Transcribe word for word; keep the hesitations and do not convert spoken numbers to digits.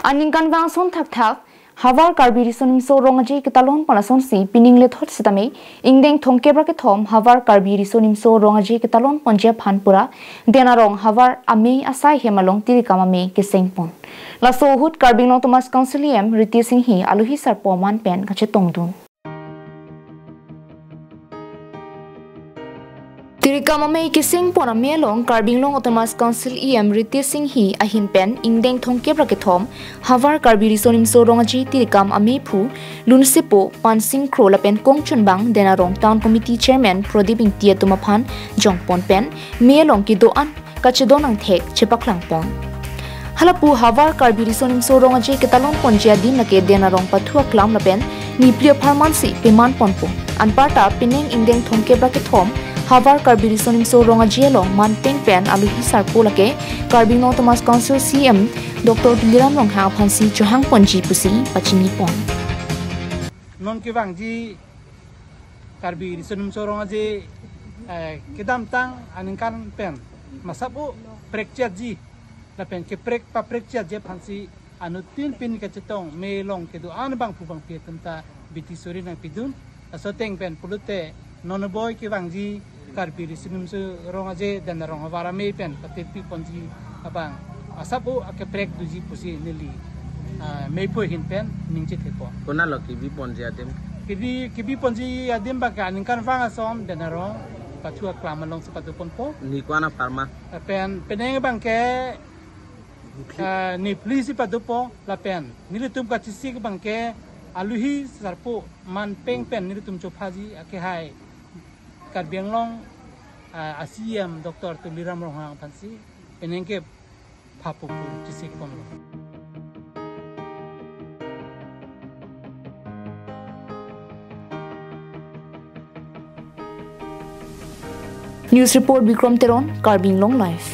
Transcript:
Aningkanvang ason thakthak Havar Karbi Riso Nimso Rong Aje ketalon pon asonsi pining lethot sitame ingdeng thomkep ra kethom Havar Karbi Riso Nimso Rong Aje ketalon ponji aphan pura Den Arong havar amei asai hem along tirikam amei keseng pon. Laso ahut Karbi Anglong Autonomous Council E M Ritesh Enghi alohi sarpo aman pen kachetongdun. Tirikam amei keseng pon amei along Karbi Anglong Autonomous Council E M Ritesh Enghi ahin pen ingdeng thomkep ra kethom Havar Karbi Riso Nimso Rong Aje tirikam ameiphu Lunsepo Pansing Kro lapen kongchunbang Den Arong Town Committee Chairman Prodip Ingti atum aphan jongpon pen mei along kedo-an kachedon angthek chepaklang pon. Halapu Havar Karbi Riso Nimso Rong Aje ketalon ponji adim lake Den Arong pathu aklam lapen nipli apharman si peman ponpo. Anparta pining ingdeng thomkep ra kethom Havar Karbi Riso Nimso Rong Aje along manpeng pen alohi sarpo lake Karbi Anglong Autonomous Council C E M Doctor Tuliram Ronghang aphansi chohang ponji pusi pachini pon. Non kevangji Karbi Riso Nimso Rong Aje, eh, kedamtang aningkan pen masap u prekchetji lapen keprek paprekchetji aphansi anuttin pini kachetong mei along kedo-an abangphu abangpi atum ta biti suri nangpidun. Laso ateng pen pulote non boi kevangji Karbi Riso Nimso Rong Aje Den Arong havar amei pen patirpi ponji abang asap u akeprek doji pusi neli, ah, meiphu ahin pen ningje thepo. Konat lo kebi ponji adim? Kebi, kebi ponji adim abang ke aningkanvang ason Den Arong pathu aklam alongsi pado ponpo. Ni ko-an apharman? Lapen pining abang ke, ah, niphli si padopo lapen nelitum kachesik abang ke alohi sarpo manpeng pen nelitum chophaji akehai Karbi Anglong, ah, a C E M Doctor Tuliram Ronghang aphansi pining ke phapu pu chesik ponlo. News report Bikrom Teron, Karbi Anglong Live.